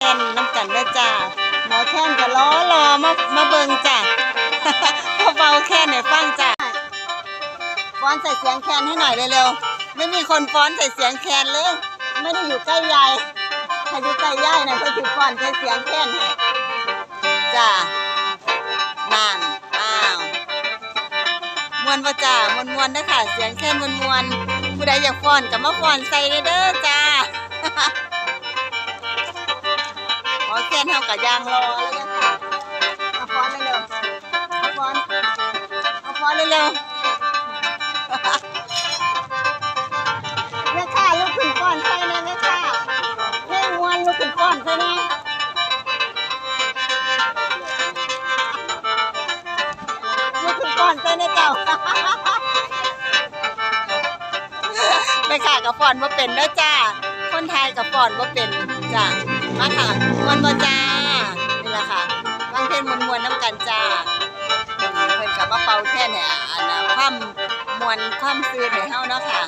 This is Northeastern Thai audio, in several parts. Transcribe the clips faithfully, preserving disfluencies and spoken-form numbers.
แคนนำกันเด้อจ้า หมอแคนก็รอรอมามาเบิ่งจ้า มาเป่าแคนให้ฟังจ้า ฟ้อนใส่เสียงแคนให้หน่อยเร็วๆ ไม่มีคนฟ้อนใส่เสียงแคนเลย ไม่ได้อยู่ใกล้ยาย ถ้าอยู่ใกล้ยายนะเขาสิฟ้อนใส่เสียงแคนให้จ้า นั่น อ้าว ม่วนบ่จ้า ม่วนๆ เด้อค่ะ เสียงแคนม่วนๆ ผู้ใดอยากฟ้อนก็มาฟ้อนใส่เด้อจ้า หมอแคนเฮาก็ย่างรอแล้วนะคะ มาฟ้อนเร็วๆ มาฟ้อน มาฟ้อนเร็วๆ แม่ค้าลุกขึ้นฟ้อนใส่แน่แม่ค้า เพลงม่วนลุกขึ้นฟ้อนใส่แน่ ลุกขึ้นฟ้อนใส่แน่เจ้า แม่ค้าก็ฟ้อนบ่เป็นเด้อจ้า คนไทยก็ฟ้อนบ่เป็นจ้า มาค่ะ ม่วนบ่จ้า นี่ล่ะค่ะ ฟังเพลงม่วนๆ นำกันจ้า เพิ่นก็มาเป่าแคนให้ อันน่ะ ความม่วนความซื่นให้เฮาเนาะค่ะ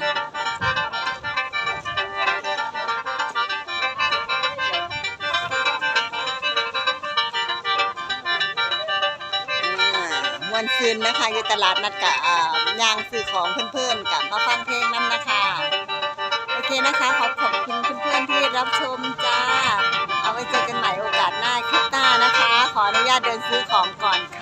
อ่า ม่วนซื่นนะคะ อยู่ตลาดนัดกะ อ่า ย่างซื้อของเพลินๆ กะมาฟังเพลงนำนะคะ โอเคนะคะ ขอขอบคุณเพื่อนๆ ที่รับชมจ้า เอาไว้เจอกันใหม่โอกาสหน้า คลิปหน้านะคะ ขออนุญาตเดินซื้อของก่อนค่ะ